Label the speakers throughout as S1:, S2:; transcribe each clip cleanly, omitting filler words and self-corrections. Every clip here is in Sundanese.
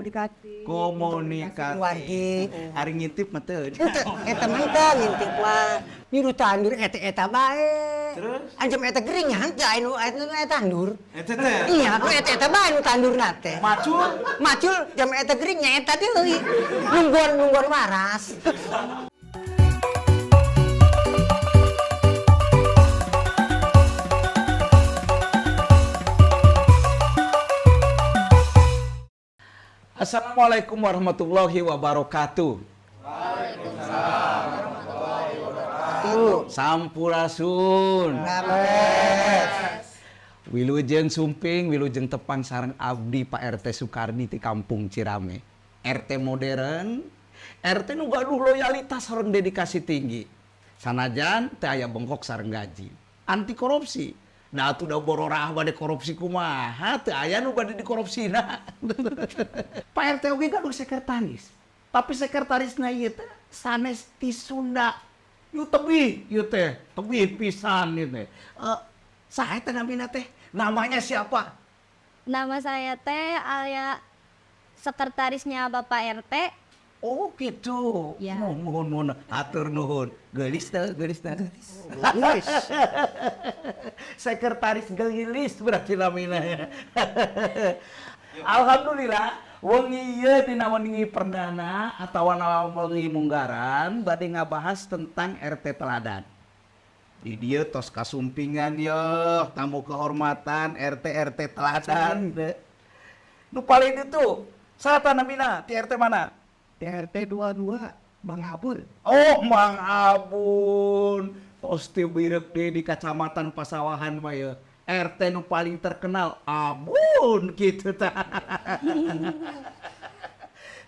S1: Komunikatif.
S2: Komunikatif.
S1: Wargi.
S2: Ari ngintip mah teu.
S1: Henteu, eta mah teu ngintip mah. Nyiru tandur eta eta bae.
S2: Terus?
S1: Anjem eta gering nya henteu aya nu aya tandur.
S2: Eta teh.
S1: Iya, nu eta eta bae nu tandurna teh.
S2: Macul.
S1: Macul jam eta gering nya eta deui. Nungguan nungguan waras.
S2: Assalamualaikum warahmatullahi wabarakatuh. Waalaikumsalam warahmatullahi wabarakatuh. Sampurasun. Wilujeng sumping, wilujeng tepang sareng abdi Pak RT Soekardi di Kampung Cirame. RT modern, RT nu gaduh loyalitas sareng dedikasi tinggi. Sanajan teu aya bengkok sareng gaji. Anti korupsi. Nah atuh da bororah bade korupsi kumaha teu aya nu bade dikorupsina. Pak RT oge gaduh sekretaris. Tapi sekretarisna ieu teh sanes ti Sunda. Ieu tebih ieu teh, tebih pisan ieu teh. Saha teh namina teh? Namanya siapa?
S3: Nama saya teh Alia, sekretarisnya Bapak RT.
S2: Oh gitu.
S3: Ya.
S2: Nuhun nuhun, hatur nuhun. Geulis teh, geulis teh.
S1: Geus.
S2: Sekretaris geulis berarti namina ya. Alhamdulillah, wengi ieu dina wengi perdana atawa wengi munggaran bade ngabahas tentang RT teladan. Di dieu tos kasumpingan ye, tamu kehormatan RT RT teladan. Nu paling itu, saha namina ti RT mana?
S4: Di RT 22 Bang Abun.
S2: Oh, Mang Abun. Tos ti bireuk deui di Kacamatan Pasawahan mah ye. RT nu paling terkenal Abun gitu tah.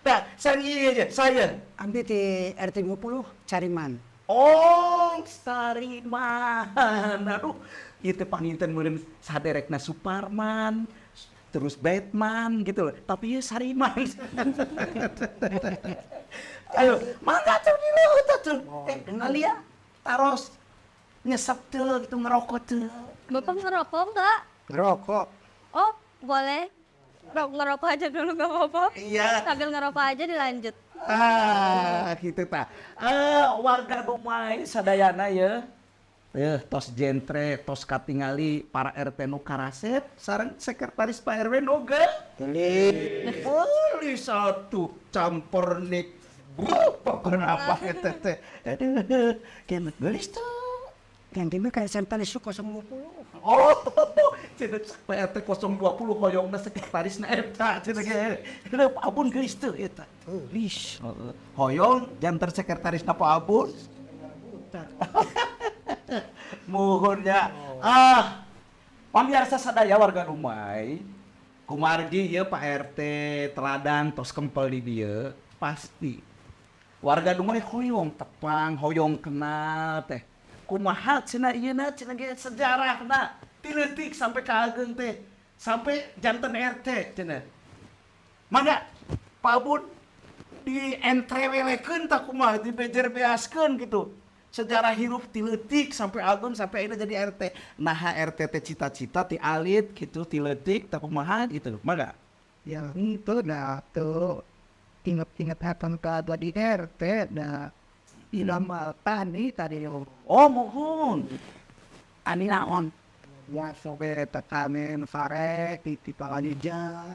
S2: Nah, saya iya aja, saya.
S1: Ambil di RT 20 Cariman.
S2: Oh, Sariman. Aduh, ieu teh panginten meureun saderekna Suparman, terus Batman gitu loh. Tapi ieu Sariman. Ayo, mangga tuh di luhur tuh. Alia, taros nyesep tuh gitu ngerokok tuh.
S3: Bapak ngerokok nggak?
S1: Ngerokok.
S3: Oh, boleh. Ngerokok aja dulu nggak apa-apa.
S2: Iya.
S3: Sambil ngerokok aja dilanjut.
S2: Ah, gitu ta. Warga Dumai sadayana ya. Tos jentre, tos katingali para RT nu karasep sareng sekretaris Pak RW nu
S1: Geulis.
S2: Beli satu campernik. Kenapa eta teh? Aduh, kena geulis tuh.
S1: Ganti mah kayak sekretaris 020.
S2: Oh, cenah Pak RT 020 hoyongna sekretarisna eta cenah ge. Cenah Pak Abun geulis teu eta. Geulis. Hoyong janten sekretarisna Pak Abun. Muhun ya. Ah, pamirsa sadaya warga Dumai, kumargi ieu Pak RT teladan tos kempel di dieu, pasti warga Dumai hoyong tepang, hoyong kenal teh. Kumaha cenah ieu na cenah ge sejarahna ti leutik sampai ka ageung teh, sampai janten RT cenah. Mangga Pak Abun dientrewelekeun tah kumaha dibejer-beaskeun gitu. Sejarah hirup ti leutik sampai ageung sampai ayeuna jadi RT. Naha RT teh cita-cita ti alit gitu ti leutik tah kumaha gitu. Mangga.
S4: Ya itu dah tuh inget-inget akan ke di RT dah ilama tani tadi.
S2: Oh mohon. Ani naon?
S4: Ya sobe tatanen pare di Palawija.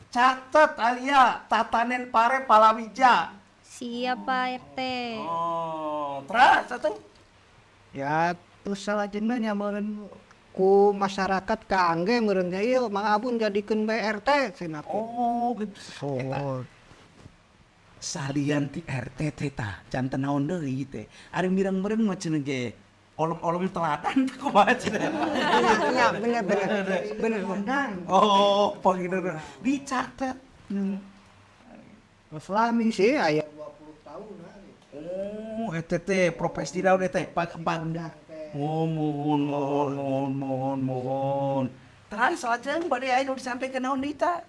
S2: Catet Alia, tatanen pare Palawija.
S3: Siap Pak RT.
S2: Oh, terus satu.
S4: Ya terus salajengna nya meureun ku masyarakat kaangge meureun nya ieu Mang Abun jadikeun bae RT cenah.
S2: Oh, gitu.
S4: Oh.
S2: Salian ti RT teh tah, janten naon deui teh. Ari mireng-mireng mah cenah ge olom-olom teladan teh kumaha cenah.
S1: Iya, bener bener. Bener bener.
S2: Oh, panginten dicatet.
S4: Terus lami sih aya 20 tahun.
S2: Oh, eta teh profesi naon eta teh? Pak
S4: Banda.
S2: Oh, mohon, mohon, mohon, mohon, mohon. Terus salajeng bade aya nu disampaikan naon deui tah?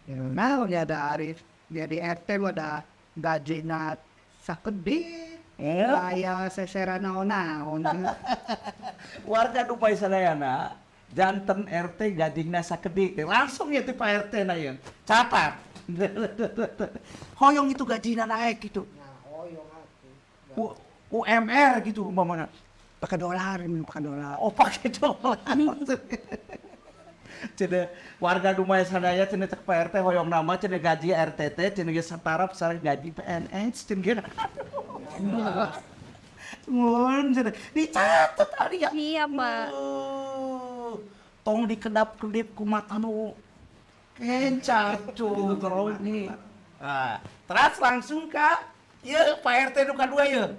S4: Ya naon ya da ari jadi RT mah da gajina sakedik.
S2: Ya.
S4: Aya sesera naon-naon.
S2: Warga Dumai sadayana Janten RT gajina sakedik. Langsung ya ti Pak RT na ieu. Catat. Hoyong itu gajina naik gitu.
S1: Nah, hoyong atuh.
S2: UMR gitu umpamana.
S1: Pakai dolar, pakai dolar.
S2: Oh, pakai dolar. Cenah warga Dumai sadaya cenah cek Pak RT hoyong nama cenah gaji RT teh cenah geus satarap sareng gaji PNS cenah ge. Mun cenah dicatat ari ya.
S3: Iya, Pak.
S2: Oh, tong dikedap-kedip ku mata nu kencar tuh nih. Nah, terus langsung ka ieu Pak RT nu kadua ieu.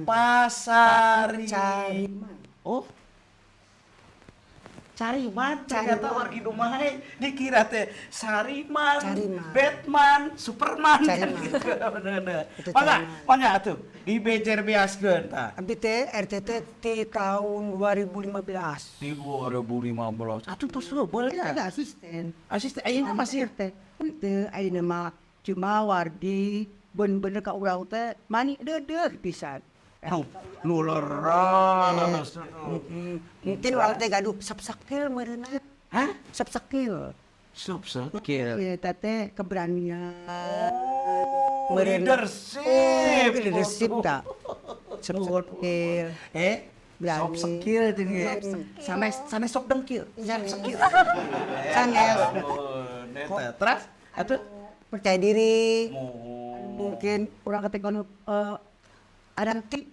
S2: Pasari.
S1: Cariman.
S2: Oh. Cariman, ternyata
S1: Cariman.
S2: wargi Dumai dikira teh Sariman,
S1: Cariman.
S2: Batman, Superman
S1: Cariman.
S2: gitu. Bener.
S1: Itu
S2: Mangga,
S1: cariman.
S2: mangga atuh dibejer beaskeun tah.
S1: Abdi teh RT teh di tahun 2015.
S2: Di 2015. Atuh tos boleh ya.
S1: Ada asisten.
S2: Asisten ayeuna masih
S1: RT. Teu ayeuna mah cuma wargi bener-bener ka urang teh mani deudeuh pisan.
S2: Nu nu leres.
S1: Mungkin urang teh gaduh sapsakil meureunna.
S2: Hah?
S1: Sapsakil.
S2: Sop sakil.
S1: Ieu eta teh keberanian.
S2: Oh,
S1: Meureun-
S2: leadership.
S1: Oh, leadership ta. Sapsakil.
S2: Sop
S1: Berani.
S2: sekil tinggi. Sanes sanes sok dengkil.
S1: Sanes. Sanes.
S2: Neta. Terus atuh
S1: Percaya diri. Mungkin orang ketika ada tip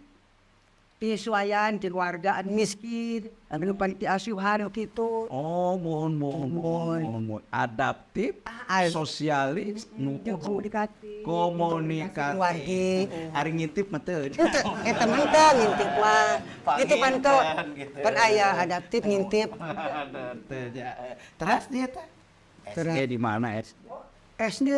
S1: penyesuaian di keluarga anu miskin, anu panti asuhan gitu.
S2: Oh, mohon mohon mohon mohon, mohon. Adaptif, sosialis, nu
S1: Komunikatif.
S2: komunikatif.
S1: Wargi.
S2: Ari ngintip mah teu.
S1: Itu eta mah teu ngintip mah. Itu pan teu.
S2: Gitu.
S1: Pan aya adaptif ngintip.
S2: Teu, ya. Terus dia teh.
S1: Terus.
S2: SD di mana SD?
S1: SD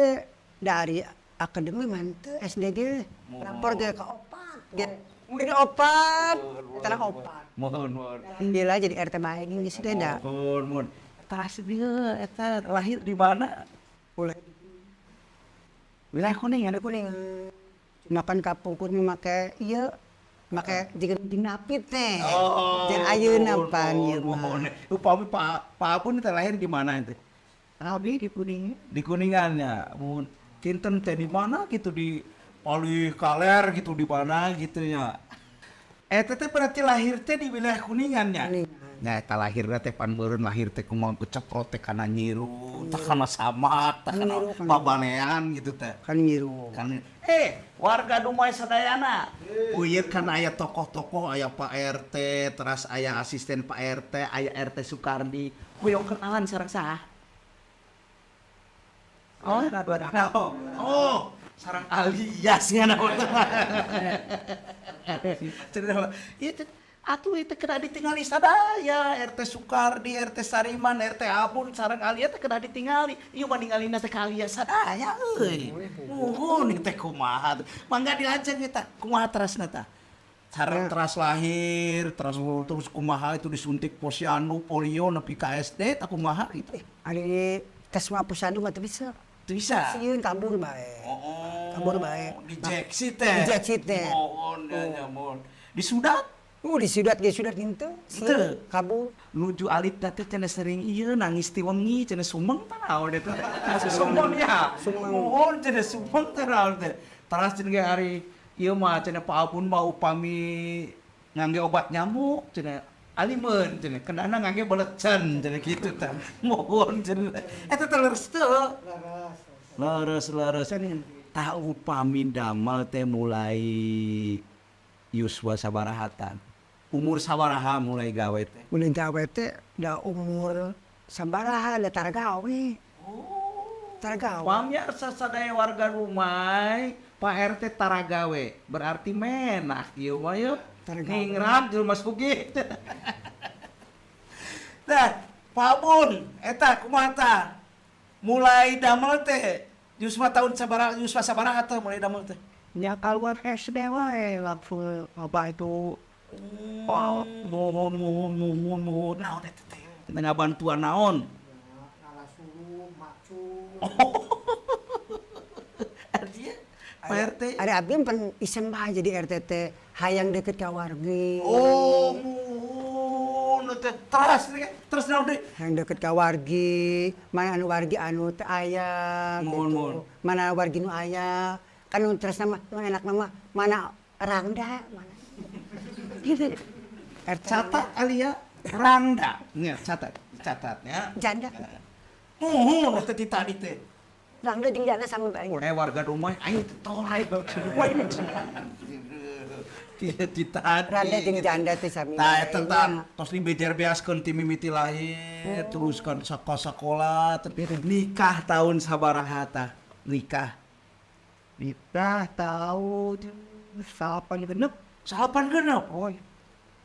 S1: dari akademi mah teu SD ge lapor ge ke opat. Ge mungkin opat, tanah opat.
S2: Mohon mohon.
S1: Alhamdulillah jadi RT bae geus teh da.
S2: Mohon mohon. Terus dia eta lahir di mana?
S1: Mulai
S2: Wilayah Kuningan.
S1: Kuning. Cuma kan kapungkur memakai ieu make jeung jeung napit teh. Jeung ayeuna pan ieu mah.
S2: Upami Pak Pak Apun teh lahir di mana itu?
S4: Abdi di Kuningan.
S2: Di Kuningan ya. Mun kinten teh di mana gitu di Palih Kaler gitu di mana gitu ya. Eta teh berarti lahir teh di wilayah Kuningan ya.
S1: Kuningan.
S2: Nah, eta lahirna teh pan meureun lahir teh kumaha keceprot teh kana nyiru, tah kana samak, tah kana
S1: Nyiru, kana-
S2: babalean gitu teh.
S1: Kan nyiru.
S2: Kan warga Dumai sadayana. Uyeuh kan aya tokoh-tokoh, aya Pak RT, teras aya asisten Pak RT, aya RT Sukardi. Hoyong kenalan sareng saha? Oh, oh, oh, sareng alias ngana. Cenah, ieu teh atuh ieu teh kena ditingali sadaya RT Sukardi, RT Sariman, RT Abun sareng Alia teh kena ditingali. Ieu mah ningalina teh ka Alia sadaya euy. Muhun ieu teh kumaha. Mangga dilajeng eta kumaha terasna tah? Sareng teras lahir, teras terus kumaha itu disuntik posyandu, polio nepi ka SD tah kumaha gitu.
S1: Ari tes mah posyandu mah teu bisa.
S2: Teu bisa.
S1: Sieun kabur bae.
S2: Oh,
S1: Kabur bae.
S2: Dijeksi teh.
S1: Dijeksi teh.
S2: Mohon ya, ya, mohon. Disudat.
S1: Disudat ge sudat henteu.
S2: Henteu.
S1: Kabur.
S2: Nuju alit teh cenah sering ieu nangis ti wengi cenah sumeng teh naon eta. Sumeng ya.
S1: Sumeng.
S2: Mohon cenah sumeng teh naon teh. Teras cenah ge ari ieu mah cenah Pak Abun mah upami ngangge obat nyamuk cenah alimeun cenah kendana ngangge belecen cenah kitu teh. Mohon cenah. Eta teh leres teu. Leres leres. Tah upami damel teh mulai yuswa sabarahatan. Umur sabaraha mulai gawe teh?
S1: Mulai gawe teh da umur sabaraha da tara gawe. Tara gawe.
S2: Pamiarsa sadaya warga Dumai, Pak RT tara gawe, berarti menak ieu mah yeuh.
S1: Tara gawe.
S2: Ningrat jelema sugih. Nah, Pak Bun, eta kumaha tah? Mulai damel teh yuswa tahun sabaraha yuswa sabaraha teh mulai damel teh?
S4: Ya keluar SD wae langsung apa itu.
S2: Oh, mohon mohon mohon mohon naon eta teh? Tengah bantuan naon? Artinya Pak RT.
S1: Ada abdi pan iseng bae jadi RT teh hayang deket ka wargi.
S2: Oh, muhun teh. Terus terus naon deui?
S1: Yang deket ka wargi, mana anu wargi anu teu aya
S2: Muhun,
S1: gitu.
S2: Muhun.
S1: Mana wargi nu aya. Kan nu terus nama nu enak nama mana rangda mana. Gitu. RT.
S2: Catat Alia rangda. Nya, catat, catatnya.
S1: Janda.
S2: Muhun teh ti tadi teh.
S1: Rangda jeung janda sama bae.
S2: Eh, warga rumah aing teh torai ti tadi.
S1: Rangda jeung janda teh sami.
S2: Tah eta tah tos dibejer-beaskeun ti mimiti lahir terus kan sekolah nikah tahun sabaraha tah nikah?
S4: Nikah tahun 86.
S2: 86?
S4: Oh, iya.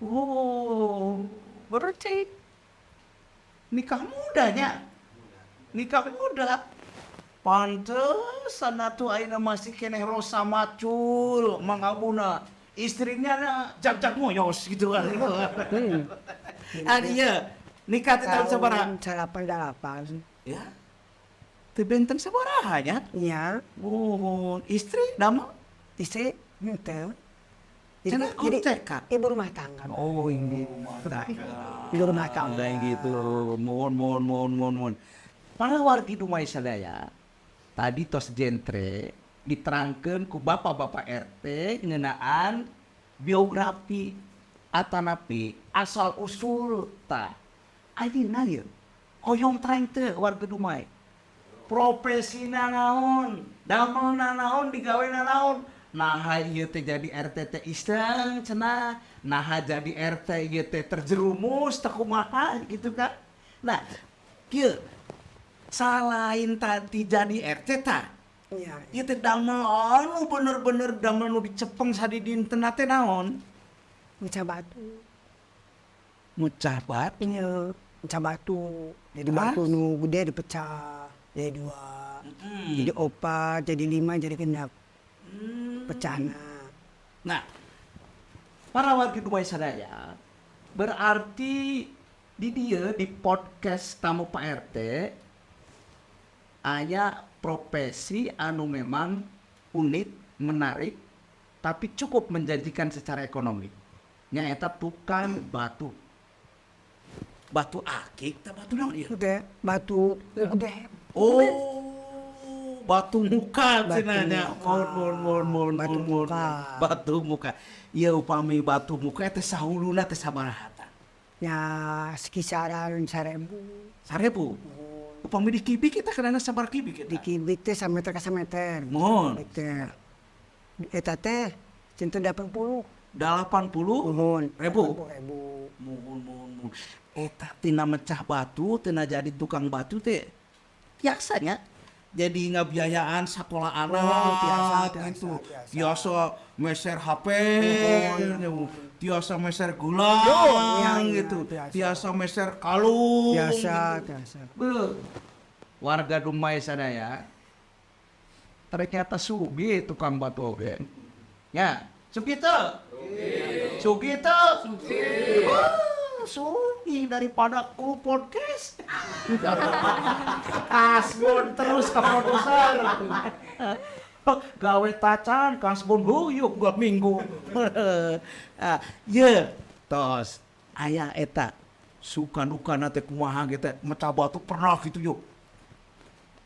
S2: Oh, berarti nikah mudanya, nikah muda. Pantesan atuh ayeuna masih keneh rosa macul Mang Abuna. Istrinya na jag-jag moyos gitu kan. Ah iya, nikah teh tahun sabaraha?
S1: 88.
S2: Ya. Teu benten sabaraha nya?
S1: Iya.
S2: Oh, istri nama?
S1: Istri henteu.
S2: Cenah
S1: Jadi,
S2: kontek,
S1: ibu rumah tangga.
S2: Oh, ini rumah tangga.
S1: Ibu rumah tangga.
S2: Gitu. Mohon, mohon, mohon, mohon, mohon. Para wargi Dumai sadaya, tadi tos jentre diterangkan ku bapak-bapak RT ngeunaan biografi atanapi asal usul ta. Ayeuna ieu hoyong terang teu warga Dumai? Profesina naon, damelna naon, digawena naon. Nah, ieu teh jadi RT teh iseng cenah, nah jadi RT ieu teh terjerumus teh kumaha gitu kan. Nah, kieu salain tadi jadi RT tah.
S1: Iya.
S2: Ieu teh damel anu bener-bener damel nu dicepeng sadidinten teh naon?
S1: Mecah batu.
S2: Mecah batu.
S1: Iya, mecah batu. Jadi
S2: Ah?
S1: batu nu gede dipecah jadi dua. Jadi opat, jadi lima, jadi genap. Pecahna.
S2: Nah, para warga Dumai sadaya, berarti di dia di podcast Tamu Pak RT aya profesi anu memang unik, menarik, tapi cukup menjanjikan secara ekonomi. Nyaeta tukang batu. Batu akik tah batu naon ieu?
S1: Udah batu gede.
S2: Oh, batu muka
S1: Batu
S2: cenah nya.
S1: muka.
S2: Mohon, mohon, mohon, mohon,
S1: Batu
S2: mohon.
S1: muka.
S2: Batu muka. Ieu upami batu muka teh sahuluna teh sabaraha tah?
S1: Ya sekisaran 1000.
S2: 1000. Upami di kibik kita kenana sabaraha kibik
S1: Di
S2: eta?
S1: kibik teh sameter ka sameter.
S2: Mohon.
S1: Meter. Eta teh cinta 80.
S2: 80
S1: Muhun.
S2: ribu.
S1: 80 ribu.
S2: Mohon, mohon, mohon. Eta tina mecah batu, tina jadi tukang batu teh biasanya jadi ngabiayaan sekolah anak.
S1: Oh, biasa, biasa,
S2: gitu.
S1: biasa.
S2: Biasa meser HP, biasa meser gula,
S1: iya, iya,
S2: gitu.
S1: biasa.
S2: Biasa meser kalung.
S1: Biasa,
S2: gitu.
S1: biasa.
S2: Beuh. Warga Dumai sadaya ternyata sugih tukang batu oge. Ya, sugih teu? Sugih teu? Wah, sugih daripada kru podcast. Kasbon terus ke produser. Gawe tacan kasbon guyuk 2 minggu. Ah, ye, tos aya eta suka dukana teh kumaha gitu, mecah batu pernah gitu yuk.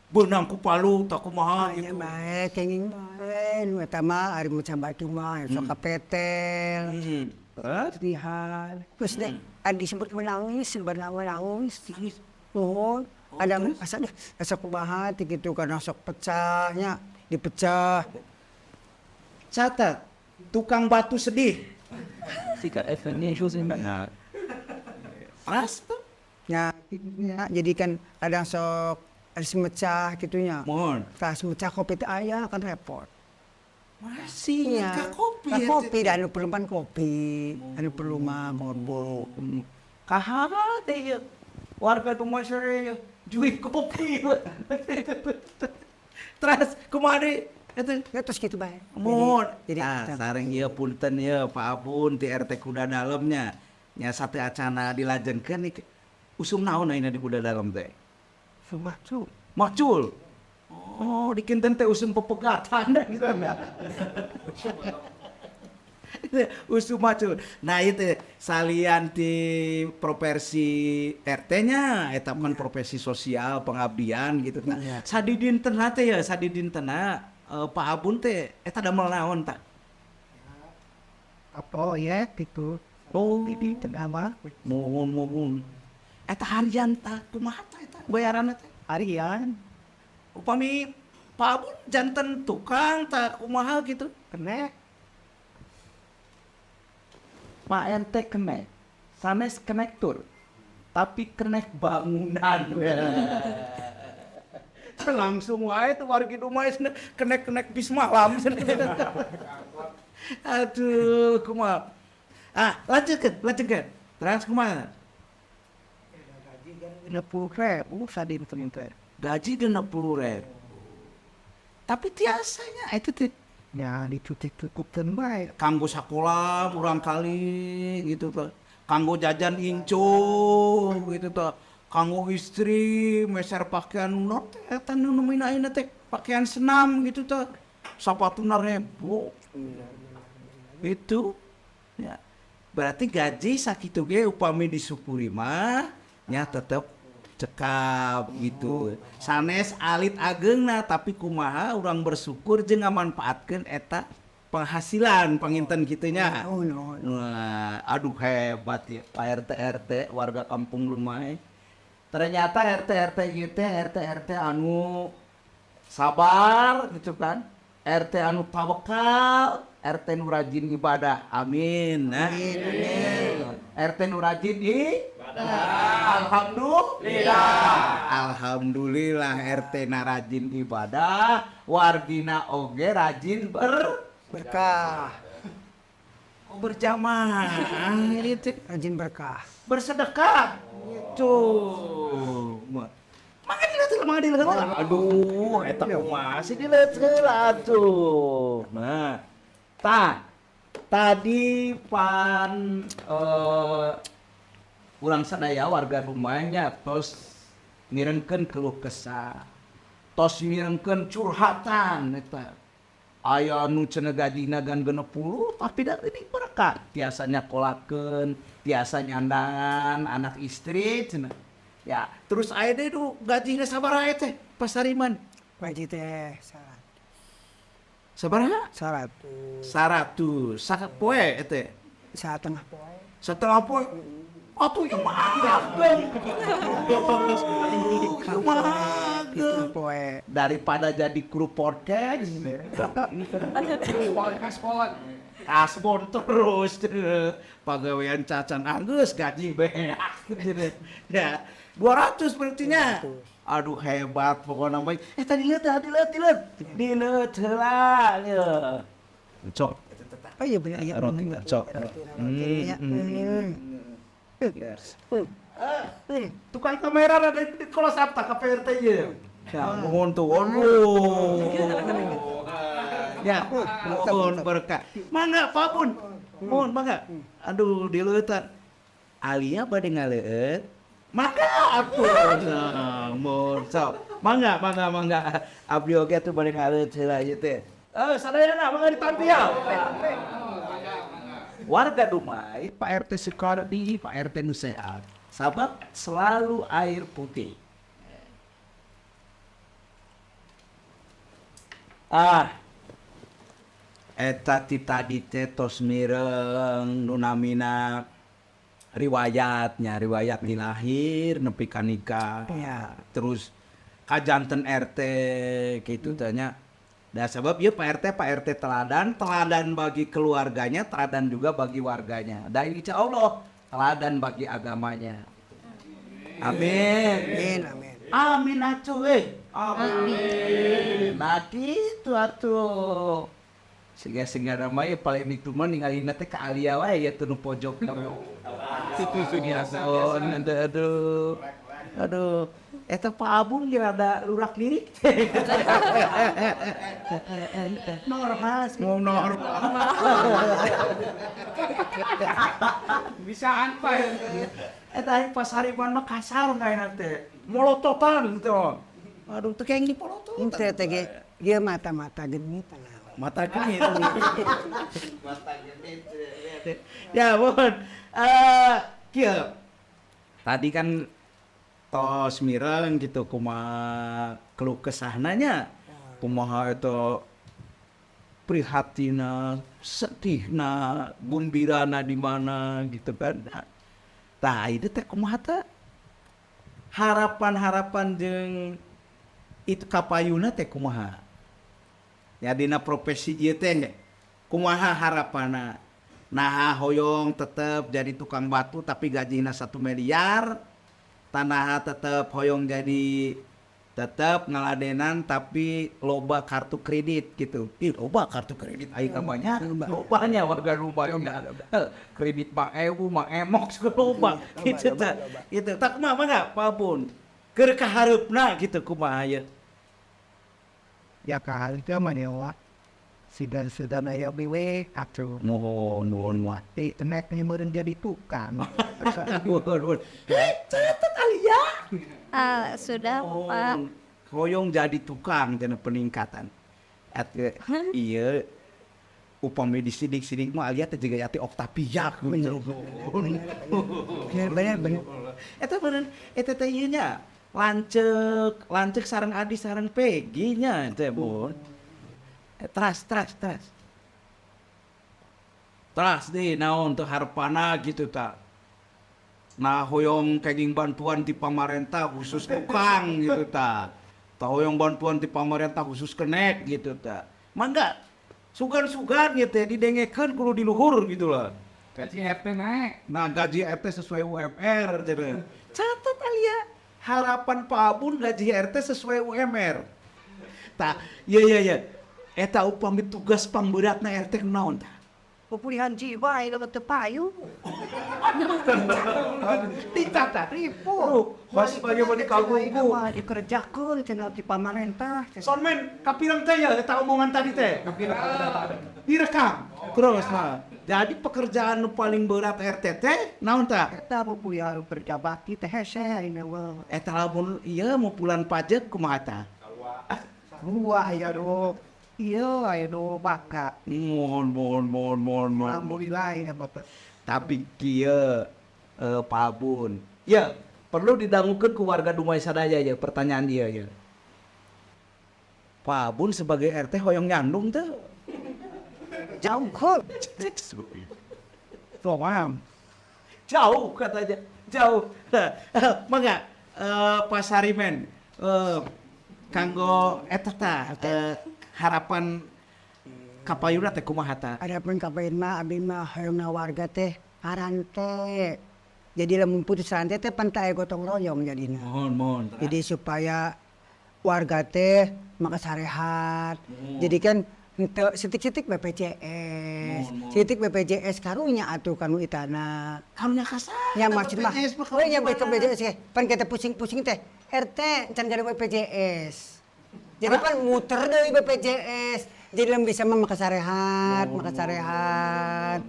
S2: Beunang ku palu tak kumaha
S1: Nya
S2: gitu.
S1: bae kenging bae nu eta mah ari mecah batu mah sok kapetel.
S2: Terus?
S1: Lihat. Terus deh, ada disebut menangis, menangis. Nangis. Mohon. Ada asa deh, asa kumaha teh gitu karena sok pecahnya, dipecah.
S2: Catat, tukang batu sedih.
S5: Nah,
S2: Ras tuh.
S1: Ya, ya, jadi kan kadang sok harus mecah gitunya.
S2: Mohon.
S1: Tas mecah kopi teh aya kan repot.
S2: Masih
S1: Iya.
S2: ka kopi.
S1: Ka
S2: ya,
S1: kopi
S2: teh.
S1: dan anu perlu pan kopi, anu perlu mah ngobrol.
S2: Kaha teh ieu. Warga Dumai sore juit kopi. Terus kumaha deui? Eta
S1: Ya terus gitu bae.
S2: Mohon.
S1: Jadi,
S2: ah,
S1: jadi
S2: sareng ieu punten ieu Pak Abun ti RT Kuda Dalemnya. Nya sate acana dilajengkeun nih. Usum naon ayeuna di Kuda Dalem teh?
S4: Macul.
S2: Macul. Oh, di kinten teh usum pepegatan gitu ya. Usum macul. Nah, itu salian ti profesi RT-nya, eta kan profesi sosial pengabdian gitu. Nah, sadidintena teh ya, sadidintena Pak Abun teh eta damel naon tah?
S4: Apa ya gitu.
S2: Oh,
S4: Di tengah mah.
S2: Muhun muhun. Eta harian tah kumaha tah eta bayaranna teh?
S4: Harian.
S2: Upami Pak Abun janten tukang tah kumaha gitu?
S4: Kenek.
S2: Pak RT kenek, sanes kenektur, tapi kenek bangunan. Langsung wae tuh wargi rumah kenek-kenek bis malam. Aduh, kumaha. Ah, lanjutkan, lanjutkan. Terus kumaha?
S4: 60.000 sadinten teh.
S2: Gaji 60.000. Tapi tiasanya itu teh
S4: Ya dicucuk-cukupkeun bae.
S2: Kanggo sekolah kurang kali gitu tuh, kanggo jajan incu gitu tuh, kanggo istri meser pakaian not eta nu numina ayeuna teh pakaian senam gitu tuh, sapatuna ribu itu ya. Berarti gaji sakitu ge upami disyukuri mah nya tetep cekap gitu, sanes alit ageungna, tapi kumaha urang bersyukur jeung ngamanfaatkeun eta penghasilan panginten kitu nya.
S1: Oh, no.
S2: Wah, aduh hebat ya Pak RT RT warga kampung Lumai. Ternyata RT RT gitu RT RT anu sabar gitu kan. RT anu tawakal, RT nu rajin ibadah. Amin. Nah. Amin. RT nu rajin ibadah. Alhamdulillah. Alhamdulillah RT na rajin ibadah, wargina oge rajin
S1: Berkah.
S2: Oh, berjamaah itu
S1: Rajin berkah.
S2: Bersedekah gitu. Mangga dilihat heula, mangga dilihat heula. Aduh, eta kumaha sih dilihat heula atuh. Nah, tah tadi pan urang sadaya warga rumahnya tos mirengkeun keluh kesah, tos mirengkeun curhatan eta. Aya nu cenah gajina gan 60 tapi da ini berkah, tiasa nyakolakeun, tiasa nyandangan anak istri cenah. Ya, terus aya deui nu gajina sabaraha teh Pasariman?
S1: Gaji teh 100.
S2: Sabaraha?
S1: 100.
S2: 100. Sapoe teh?
S1: Satengah poe.
S2: Setengah poe. Atuh ieu mah ageng. Ieu mah ageng.
S1: Poe.
S2: Daripada jadi kru podcast. Kasbon terus pagawean cacan anggeus gaji beak. Ya, 200 berarti nya. Aduh hebat pokoknya mah. Tadi lihat, tadi lihat, lihat. Dilihat heula ya. Cok.
S1: Oh iya bener iya.
S2: Roti cok.
S1: Iya.
S2: Tukang kamera ada di kelas apa ke PRT nya. Ya, mohon tuh. Aduh. Ya, mohon berkah. Mangga Pak Bun. Mohon mangga. Aduh, dileutan. Alia bade ngaleueut. Mangga atuh. Nah, mohon sok. Mangga, mangga, mangga. Abdi oge atuh bade ngaleueut heula ieu teh. Eh, sadayana mangga ditampi ya. Warga Dumai, Pak RT Sukardi, Pak RT nu sehat. Sabab selalu air putih. Ah, eta ti tadi teh tos mireng nu namina riwayatnya, riwayat di lahir nepi ka nikah.
S1: Iya.
S2: Terus kajanten RT gitu teh nya. Nah, sebab ieu Pak RT, Pak RT teladan, teladan bagi keluarganya, teladan juga bagi warganya. Dan insya Allah teladan bagi agamanya. Amin.
S1: Amin amin.
S2: Amin atuh eh. Amin. Nah gitu atuh. Sehingga namanya paling itu mah ningalina teh ka Alia wae ya teu nu pojok. Itu biasa. Aduh. Aduh. Eta Pak Abung ge rada lurak lirik. Normal sih. Mau normal. Bisaan Pak. Eta aing pas hariman mah kasar kaena teh. Molototan gitu. Aduh teu kayak dipolototan.
S1: Ente teh ge dia mata-mata genit naon.
S2: Mata genit. Mata genit. Ya, mohon. Kieu. Tadi kan tos mireng gitu kumaha keluh kesahna nya. Kumaha itu prihatina, sedihna, gumbirana di mana gitu kan. Tah, itu teh kumaha teh? Harapan-harapan jeung itu kapayuna teh kumaha? Ya, dina profesi ieu teh kumaha harapanna? Nah, hoyong tetep jadi tukang batu tapi gajina 1 miliar, tah tetep hoyong jadi tetep ngaladenan tapi loba kartu kredit gitu. Ih, loba kartu kredit ai banyak. Lobanya warga rumah kredit Mang Ewu, Mang Emok suka loba gitu tah. Gitu. Tak kumaha, mangga Pak Bun. Keur kahareupna gitu kumaha ye?
S4: Ya, kahal itu mah ya sudah aya we atuh.
S2: Nuhun, nuhun mah.
S4: Di tenek meureun jadi tukang.
S2: Nuhun, nuhun. Eh, catat Alia.
S3: Ah, sudah, Pak.
S2: Hoyong jadi tukang cenah, peningkatan. At, iya, upami disidik-sidik mah Alia teh jiga Yati Octavia.
S1: Bener bener bener.
S2: Eta bener, eta teh ieu nya. Lanceuk, lanceuk sareng Adi sareng Peggy nya teh, Bun. Teras, teras, teras. Teras deh, naon teu harapana gitu ta. Nah, hoyong kenging bantuan di pamarentah khusus tukang gitu ta. Ta hoyong bantuan di pamarentah khusus kenek gitu ta. Mangga sugan-sugan gitu ya didengekeun kudu di luhur gitu lah.
S5: Gaji RT naik.
S2: Nah, gaji RT sesuai UMR gitu. Catat Alia, harapan Pak Abun gaji RT sesuai UMR. Tak, iya iya iya. Eta upami tugas pangberatna RT naon tah?
S4: Pemulihan jiwa itu teu payu.
S2: Dicatat.
S4: Ribu.
S2: Masih bagaimana kamu?
S4: Mah dikerjakeun cenah di pamarentah.
S2: Sonmen, kapirang teh ya eta omongan tadi teh? Direkam. Terus nah. Jadi pekerjaan nu paling berat RT teh naon tah?
S4: Eta pemulihan kerja bakti teh hese ini mah.
S2: Eta lamun ieu mau bulan pajak kumaha tah?
S4: Wah ya do. Iya aya do baka.
S2: Mohon, mohon, mohon, mohon, mohon.
S4: Alhamdulillah ya Bapak.
S2: Tapi kieu, Pak Bun. Ya, perlu didangukeun ku warga Dumai sadaya ya pertanyaan dia ya. Pak Bun sebagai RT hoyong nyandung teu?
S1: Jauh kok.
S2: Paham. Jauh katanya, jauh. Mangga, Pak Sarimen, kanggo eta tah, harapan kapayuna teh kumaha tah?
S1: Harapan kapayun mah abdi mah hoyongna warga teh arante. Jadi lamun putus rantai teh pan teu aya gotong royong jadina.
S2: Mohon, mohon.
S1: Jadi supaya warga teh maka sarehat. Jadi kan henteu sitik-sitik BPJS, sitik BPJS karunya atuh kanu itana.
S2: Karunya kasar.
S1: Ya maksud mah, oh nya BPJS ge, pan kita pusing-pusing teh RT can gaduh BPJS. Jadi pan muter deui BPJS. Jadi lamun bisa mah maka sarehat, maka sarehat.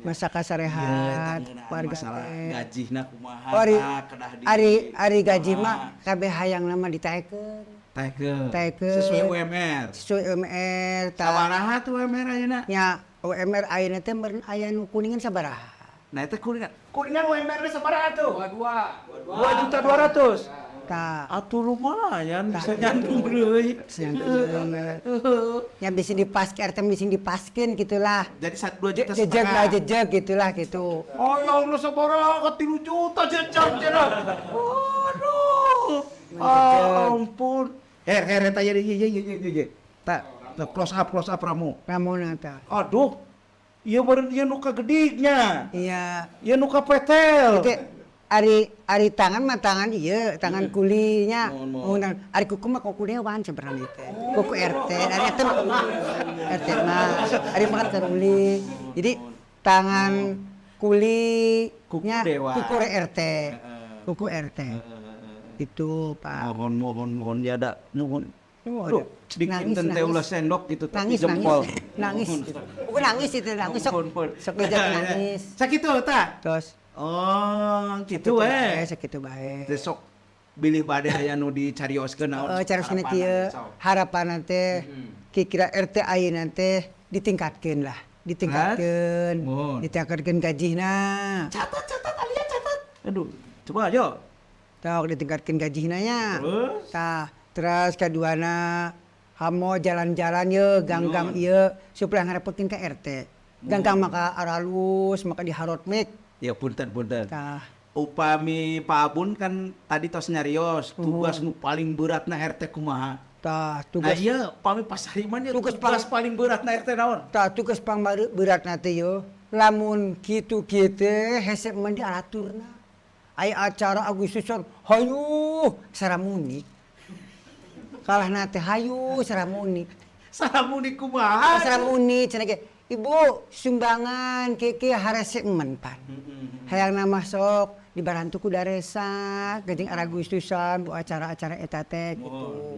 S1: Masa kasarehat warga
S2: masalah
S1: teh.
S2: Gajihna kumaha?
S1: Oh, ari,
S2: kedah di
S1: ari ari gaji mah kabeh hayangna mah ditaekeun.
S2: Taekeun.
S1: Taekeun.
S2: Sesuai UMR.
S1: Sesuai UMR tah.
S2: Sabaraha tuh UMR ayeuna?
S1: Nya UMR ayeuna teh meureun aya nu kuningan sabaraha?
S2: Nah, itu kuningan. Kuningan UMR nya sabaraha tuh?
S5: Dua.
S2: 2 juta 200.
S1: Tah.
S2: Atuh lumayan bisa nyandung deui.
S1: Ya bisa dipaskeun, RT bisa dipaskeun gitulah.
S2: Jadi 2 juta
S1: Jejeg
S2: setengah.
S1: lah, jejeg gitulah gitu.
S2: Oh ya Allah, sabaraha, 3 juta jejeg cenah. Waduh. Ah, ampun. Her her eta ye ye ye ye ye ye. Tak, close up, close up ramu.
S1: Ramona tah.
S2: Aduh. Ieu meureun ieu nu kagedignya.
S1: Iya.
S2: Ieu nu kapetel.
S1: Itu ari ari tangan mah tangan iya, tangan kulinya.
S2: Mohon, mohon.
S1: Mohon, ari kuku mah kuku dewan sebenarnya teh. Kuku RT, ari RT mah kuku RT mah ari mah kan kuli. Jadi tangan kuli
S2: Kuku
S1: nya
S2: dewan.
S1: Kuku RT. Kuku RT. Itu, Pak.
S2: Mohon, mohon, mohon ya da nuhun.
S1: Nuhun.
S2: Duh, sedikit
S1: Nangis,
S2: teh
S1: nangis.
S2: ulah sendok gitu tapi
S1: Nangis,
S2: jempol.
S1: nangis. Nangis. Bukan nangis itu, nangis sok.
S2: Mohon, mohon.
S1: Sok ngejak nangis.
S2: Sakitu tah.
S1: Terus
S2: Oh, gitu
S1: bae,
S2: eh.
S1: sakitu bae.
S2: Teh sok bilih bade aya nu dicarioskeun naon.
S1: Oh, caroskeun
S2: harapan
S1: kieu,
S2: sok.
S1: harapan teh Kira-kira RT ayeuna teh ditingkatkeun lah, ditingkatkeun,
S2: Mohon.
S1: ditingkatkeun gajihna.
S2: Catat, catat, Alia catat. Aduh, coba ayo.
S1: Tok ditingkatkeun gajihna nya.
S2: Terus?
S1: Tah, terus kaduana hamo jalan-jalan ye, gang-gang ieu supaya ngarepotkeun ka RT. Gang-gang maka aralus, maka diharotmik.
S2: Ya punten, punten.
S1: Tah.
S2: Upami Pak Abun kan tadi tos nyarios tugas nu paling beratna RT kumaha.
S1: Tah,
S2: Nah
S1: tugas
S2: iya, pami Pak Sariman ya
S1: Tugas
S2: tugas paling beratna RT naon?
S1: Tah, tugas pang beratna teh yo. Lamun kitu kieu teh hese mah diaturna. Aya acara Agustusan, hayu saramunik. Kalahna teh hayu saramunik.
S2: Saramuni kumaha?
S1: Saramuni cenah ge. Ibu sumbangan kieu harese emen pan. Hayang nama sok dibarantu ku daresa, geuning Agustusan bu acara-acara eta teh gitu.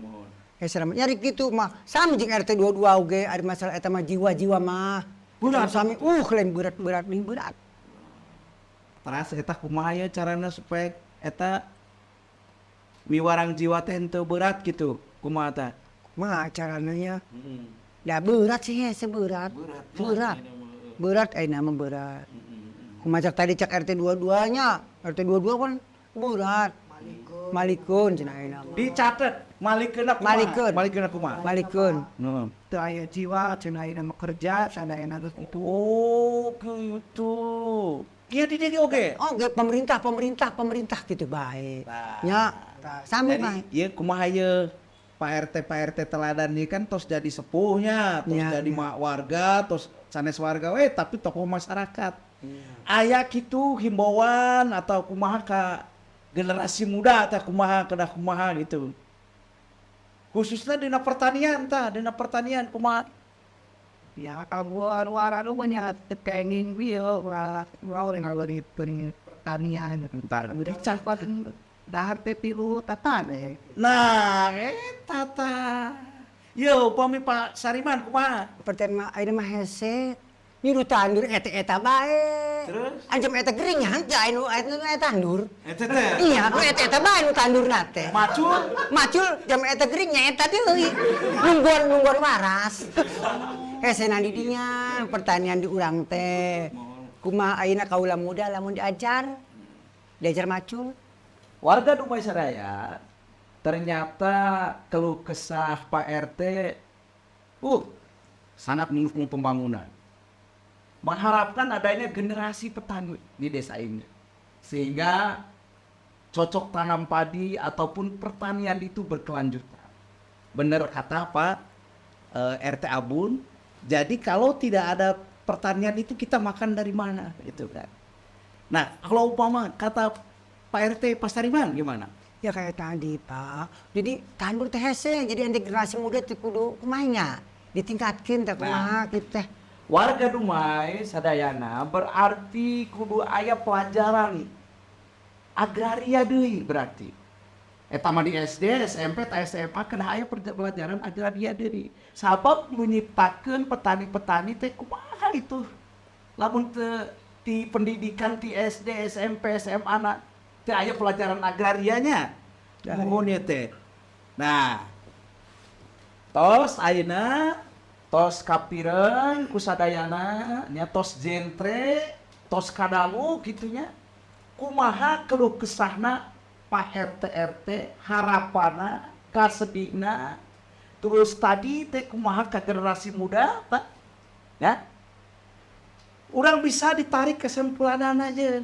S1: Eh serem nyari gitu mah sami jeung RT 22 oge ada masalah eta mah jiwa-jiwa mah.
S2: Berat.
S1: Sami lain berat-berat lain berat.
S2: Teras eta kumaha ya carana supaya eta miwarang jiwa teh henteu berat gitu. Kumaha tah?
S1: Kumaha carana nya? Ya berat sih hese berat.
S2: Berat.
S1: Berat. Berat ayeuna mah berat. Kumaha cak tadi cak RT 22 nya. RT 22 kan berat. Malikun cenah ayeuna mah.
S2: Dicatet malikeun kumaha?
S1: Malikeun.
S2: Malikeun kumaha?
S1: Malikun.
S2: Heeh.
S4: Teu aya jiwa cenah ayeuna mah kerja sadayana geus kitu.
S2: Oh, gitu. Iya di dieu oge.
S1: Oh, ge pemerintah, pemerintah, pemerintah gitu baik.
S2: Nah.
S1: Nya, sami
S2: Jadi
S1: baik.
S2: ieu kumaha ieu Pak RT Pak RT teladan ieu kan tos jadi sepuhnya, tos
S1: Ya,
S2: jadi
S1: ya.
S2: warga, tos sanes warga we tapi tokoh masyarakat. Aya kitu himbauan atau kumaha ka generasi muda atau kumaha kedah kumaha gitu. Khususnya dina pertanian tah, dina pertanian kumaha.
S4: Ya kalau anu anu mah teu kenging ieu wa di pertanian.
S2: Bentar.
S4: Udah capat dahar teh tilu tatane.
S2: Nah, eta tah. Yo, upami Pak Sariman kumaha?
S1: Pertanian mah ayeuna mah hese. Nyuruh tandur eta-eta bae.
S2: Terus?
S1: Anjem eta gering henteu aya nu aya tandur.
S2: Eta teh.
S1: Iya, nu eta-eta bae nu tandurna teh.
S2: Macul.
S1: Macul jam eta gering nya eta deui. Nungguan nungguan waras. Hese di dinya pertanian di urang teh. Kumaha ayeuna kaula muda lamun diajar? Diajar macul.
S2: Warga Dumai Saraya ternyata keluh kesah Pak RT sangat mendukung pembangunan. Mengharapkan adanya generasi petani di desa ini. Sehingga cocok tanam padi ataupun pertanian itu berkelanjutan. Benar kata Pak RT Abun, jadi kalau tidak ada pertanian itu kita makan dari mana gitu kan. Nah, kalau umpama kata Pak RT Pak Sariman gimana?
S1: Ya kayak tadi Pak. Jadi tandur teh hese, jadi anti generasi muda teh kudu kumaha nya? Ditingkatkeun teh kumaha kitu teh.
S2: Warga Dumai sadayana berarti kudu aya pelajaran agraria deui berarti. Eta mah di SD, SMP, ta SMA kena aya pelajaran agraria deui. Sabab nu nyiptakeun petani-petani teh kumaha itu. Lamun teu di pendidikan di SD, SMP, SMA na teu aya pelajaran agrarianya. Nuhun ieu teh. Nah, tos ayeuna tos kapireng ku sadayana nya tos jentre tos kadalu gitunya kumaha keluh kesahna Pak RT RT harapana kasedihna terus tadi teh kumaha ka generasi muda Pak ya urang bisa ditarik kesimpulan aja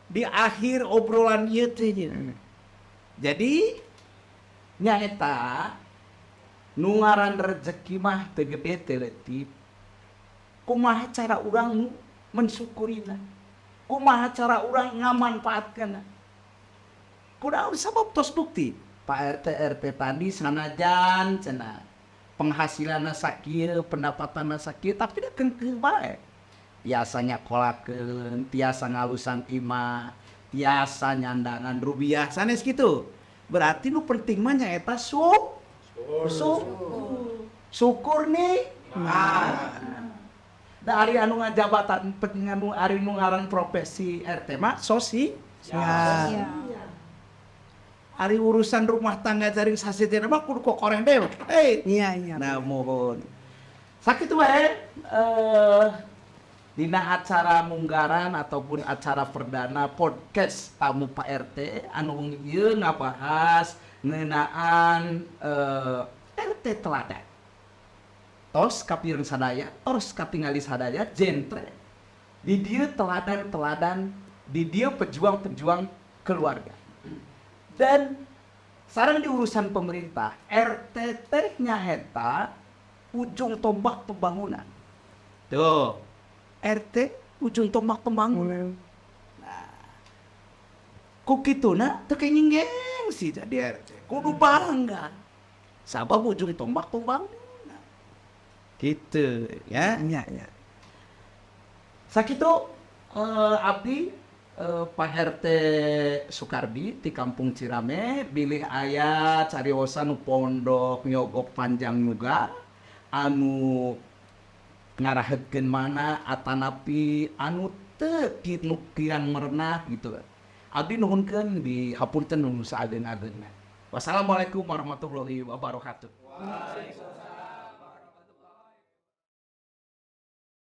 S2: di akhir obrolan ieu teh nya. Jadi nyaeta nu ngaran rezeki mah teu gede teu leutik. Kumaha cara urang mensyukurina? Kumaha cara urang ngamanfaatkeunna? Kunaon sabab tos bukti Pak RT RT tadi sanajan cenah penghasilanna sakieu, pendapatanna sakieu tapi da keungkeuh bae. Tiasa nyakolakeun, tiasa ngalusan imah, tiasa nyandangan rupiah sanes kitu. Berarti nu penting mah nyaeta syukur. Syukur nih. Ah. Da ari anu ngajabatan penting anu ari nu ngaran profesi RT mah sosi.
S1: Ya.
S2: Ari urusan rumah tangga jaring sasejenna mah kudu kokoreh dewek. Hei.
S1: Iya.
S2: Nah, mohon. Sakitu wae dina acara munggaran ataupun acara perdana podcast tamu Pak RT anu wengi ieu ngabahas ngeunaan RT teladan. Tos kapireng sadaya, tos katingali sadaya jentre. Di dieu teladan-teladan, di dieu pejuang-pejuang keluarga. Dan sareng di urusan pemerintah, RT teh nyaeta ujung tombak pembangunan. Tuh, RT ujung tombak pembangunan. Nah, ku kituna teu kenging gengsi jadi RT. Kudu bangga. Sabab ujung tombak pembangunan. Gitu ya.
S1: Iya.
S2: Sakitu abdi Pak RT Sukardi di Kampung Cirame bilih aya cariosan nu pondok nyogok panjang juga anu ngaraheutkeun mana atanapi anu teu kinukiran merenah gitu. Abdi nuhunkeun di hapunten nu saageung-ageungna. Wassalamualaikum warahmatullahi wabarakatuh.